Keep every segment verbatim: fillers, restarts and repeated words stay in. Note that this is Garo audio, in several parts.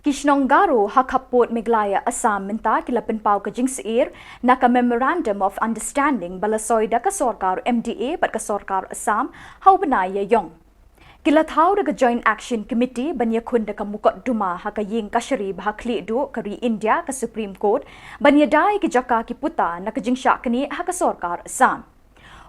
Ki shnong Garo ha khappud Meghalaya Assam mynta ki la pynpaw ka jingsiir na ka Memorandum of Understanding ba la soi da ka sorkar M D A bad ka sorkar Assam ha u bnai Ïaïong. Ki la thaw da ka Joint Action Committee ban ïakhun da ka mukotduma ha ka ïing kashari ba ha khlieh duh ka ri India ka Supreme Court ban ïada ïa ki jaka ki puta na ka jingshah knieh ha ka sorkar Assam.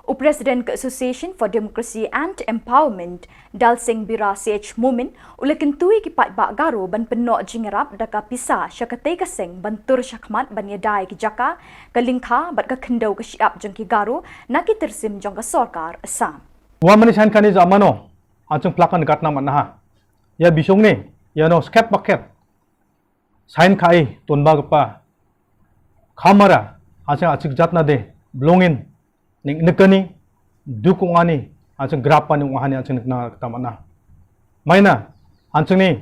U President ka Association for Democracy and Empowerment, Dalsing Bira C H Momin, u la kyntu ïa ki paidbah Garo ban pynnoh jingïarap da ka pisa sha katei ka seng ban tur shakhmat ban ïada ïa ki jaka, ka lyngkha bad ka khyndew ka shyiap jong ki Garo na ki tyrsim jong ka sorkar Assam. Ua mani sain kani jamano an·ching plakan nikatna man·aha. Ia bisongni iano sket baket sain ka·e donbagipa kamara an·ching a·chik jatnade bilongen neng·nikani, duk ong·ani, an·ching grapani ong·ahani an·ching nikna gita man·a. Maina an·chingni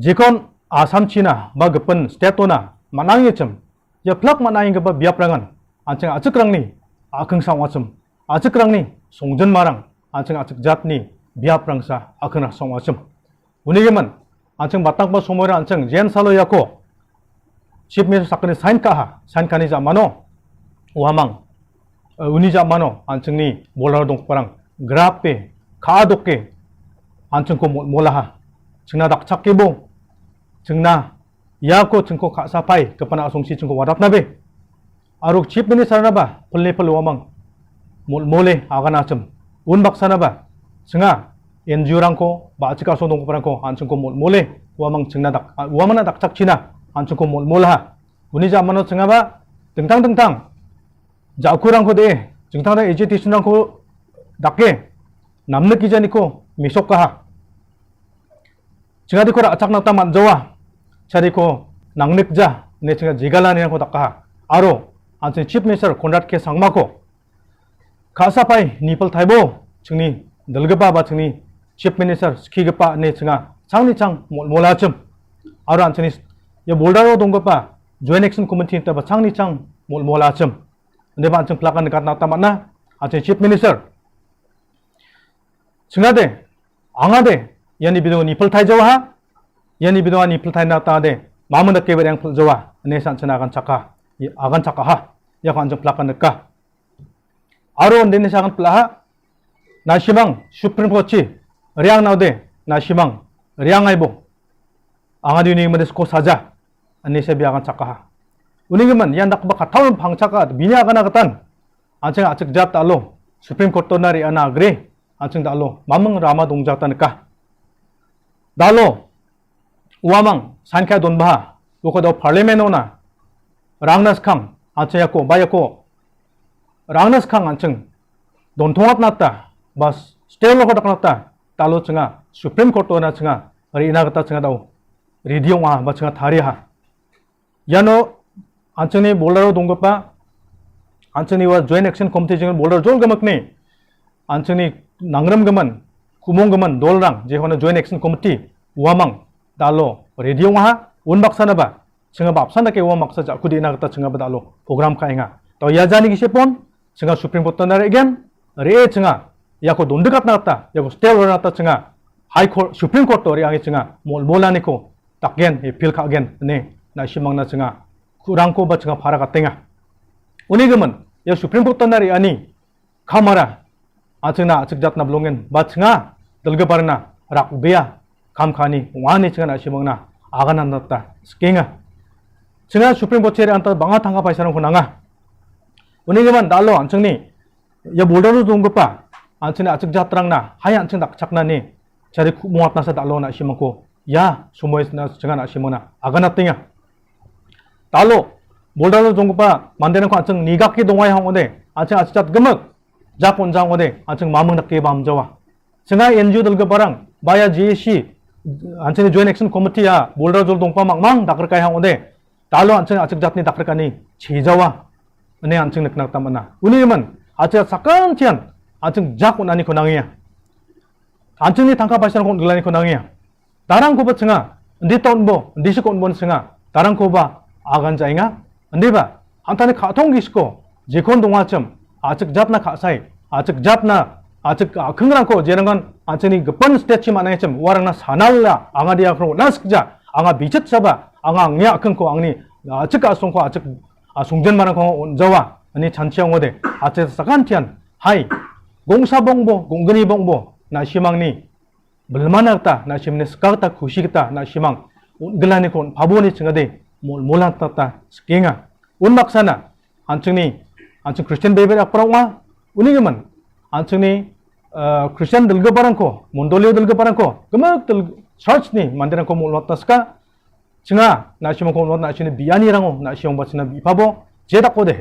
jekon Assamchina ba gipin state-ona man·angichim, ia plak man·aigipa biaprangan an·ching a·chikrangni a·kingsa ong·achim, a·chikrangni songjinmarang an·ching a·chik jatni biaprangsa a·kingrangsa ong·achim. Unigimin, an·ching batangba somoira an·ching jen salo iako Chief Minister sakgni sain ka·aha, sain ka·ani jamano uamang, eh, uni jamano an·chingni bolaro donggiparang grape ka·adoke an·chingko mol-, molaha. Chingna dakchakebo, chingna iako chingko ka·sapai gipin a·songsi chingko wadatnabe. Aro Chief Minister-naba pilni pil uamang mol-, mole aganachim. Unbaksanaba chinga N G O-rangko ba a·chik a·song donggiparangko an·chingko mol-, mole uamang chingna dak-, a-, uamangna dakchakchina an·chingko mol-, molaha. Uni jamano chingaba dingtang dingtang ja·kurangko de·e, dingtang dingtang agitation-rangko dake namnikgijaniko mesokaha. Chingadiko ra·chakna gita man·jawa, chadiko nangnikja ine chinga jegalanirangko dakaha. Aro an·ching Chief Minister Conrad K Sangmako ka·sapai nipiltaibo chingni dilgipa ba chingni Chief Minister skigipa ine chinga changni chang mol-, molachim. Aro an·chingni ia Boldaro donggipa Joint Action Committee-nitaba changni chang mol-, molachim. Indiba an·ching plakan nikatna gita man·a. An·ching Chief Minister chingade, angade, iani bidongo nipiltaijawaha, iani bidongo nipiltaina gita ade, mamung dake bereng piljawa, ine san·china aganchaka, aganchakaha, iako an·ching plakan nika. Aro indini sagan pilaha, nasimang Supreme Court-chi, riang naude, nasimang, riang aibo, angadi uni mande sko saja, ine se biagan chakaha. Unigimin, ian dakgipa katao pangchaka, bini agana gitan, an·ching a·chik jat dalo, Supreme Court-ona re·ana agre, an·ching dalo, mamung rama dongjata nika. Dalo, uamang, sain ka·e donbaha, uko dao Parliament-ona, rangna skang, an·ching iako, ba iako, rangna skang an·ching, dontongatna gita, ba stay order-ko dakna gita, dalo chinga, Supreme Court-ona chinga, re·na gita chinga dao, ready ong·a, ba chinga tariaha. Iano an·chingni Boldaro donggipa, an·chingni ua Joint Action Committee jing Boldaro jolgimikni, an·chingni nangrimgimin, ku·monggimin dolrang, jekono Joint Action Committee, uamang, dalo, ready ong·aha, unbaksanaba, chingaba apsan dake uamang baksa ja·ku de·na gita chingaba dalo, program ka·enga. Dao ia jani gisepon, chinga Supreme Court-ona re·gen, re·e chinga, iako dondikatna gita, iako stay order-na gita chinga, High Court, Supreme Court-o re·ange chinga, mol-, molaniko, dakgen, appeal ka·gen, ine, na·simangna chinga, ku·rangko ba chinga para gatenga. Unigimin, ia Supreme Court-ona re·ani, kamara, an·chingna a·chik jatna bilongen, ba chinga, dilgiparangna, rakbea, kam ka·ani, ong·a ine chinga na·simangna, aganna gita, sikenga. Chinga Supreme Court-chi re·anta bang·a tangka paisarangko nanga. Unigimin, dalo, an·chingni, ia Boldaro donggipa, an·chingni a·chik jatrangna, hai an·ching dakchaknani, chari ku·mongatnasa dalo na·simangko, ia somoiona chinga na·simangna, aganatenga. Dalo, Boldaro donggipa, manderangko an·ching nigake dongai hang·ode, an·ching a·chik jatgimik, jak on·ja hang·ode, an·ching mamung dake ba hamjawa. Chinga N G O dilgiparang, ba ia J A C, an·chingni Joint Action Committee-a, Boldaro jol dongpa mangmang dakrikai hang·ode, dalo an·ching a·chik jatni dakrikani chejawa, ine an·ching nikna gita man·a. Unigimin, a·chik sakantian, an·ching jak on·aniko nangenga. An·chingni tangka paisarangko on·gilaniko nangenga. Darangkoba chinga, indita on·bo, indisiko on·bo chinga, darangkoba agan ja·enga. Indiba, an·tangni ka·tong gisiko, jekon dongachim, a·chik jatna ka·sai, a·chik jatna, a·chik a·kingrangko, jerangan an·chingni gipin state-chi man·aichim, uarangna sanala, angadi akrong on·na sikja, anga bijitsaba, anga angni a·kingko, angni a·chik a·songko, a·chik a-, songjanmarangko anga on·jawa, ine chanchi ong·ode. A·chik sakantian, hai, gongsa bongbo, gonggni bongbo, na·simangni bilmana gita, na·simni sika gita, kusi gita, na·simang on·gilaniko on·pabo ine chingade, mol-, molmolatna gita sikenga. Unbaksana, an·chingni, an·ching Christian Baibel dakgiparang ong·a, unigimin, an·chingni, eh, Christian dilgiparangko, mondolio dilgiparangko, gimik dil-, church-ni manderangko mol·molatna sika, chinga, na·simangko on·ot na·sini bianirango, na·simangba china bi·pabo, je dakode,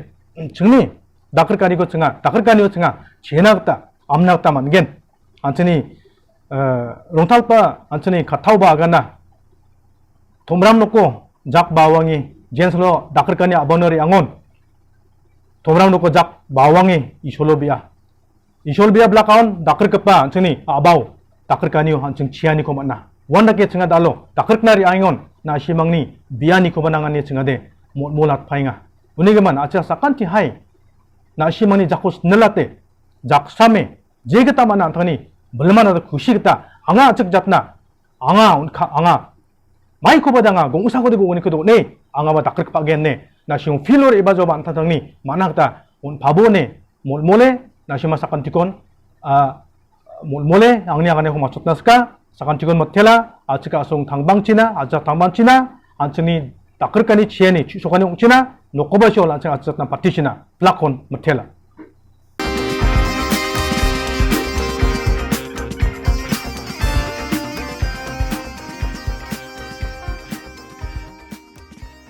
chingni, dakrikkaniko chinga, dakrikkanio chinga, chena gita, amna gita man·gen. An·chingni, eh, rongtalgipa, an·chingni kattaoba agana, tomram noko, jak bawangi, jenslo, dakrikkani a·baono re·angon, tomram noko jak bawangi, Isolo bia. Isol bia blakaon dakrikgipa an·chingni a·bao dakrikkanio an·ching chianiko man·a. Uandake chinga dalo dakrikna re·angon na·simangni bianikoba nangani chingade mol-, molatpaenga. Unigimin a·chik sakanti hai na·simangni jako sinilate, jaksame, jegita man·a an·tangni bilmana kusi gita anga a·chik jatna, anga on·ka, anga maikoba danga, gongsakoba gongniko do·ne, angaba dakrikpagene, na·simang filo re·bajoba an·tangtangni man·a gita on·pabone, molmole, na·sima sakantikon, a, molmole, angni aganiko matchotna sika, sakantikon mitela, a·chik a·song tangbangchina, a·chak tangbangchina, an·chingni dakrikkani chiani, chu·sokani ong·china, nokoba sio an·ching a·chak jatna patichina, blakkon mitela.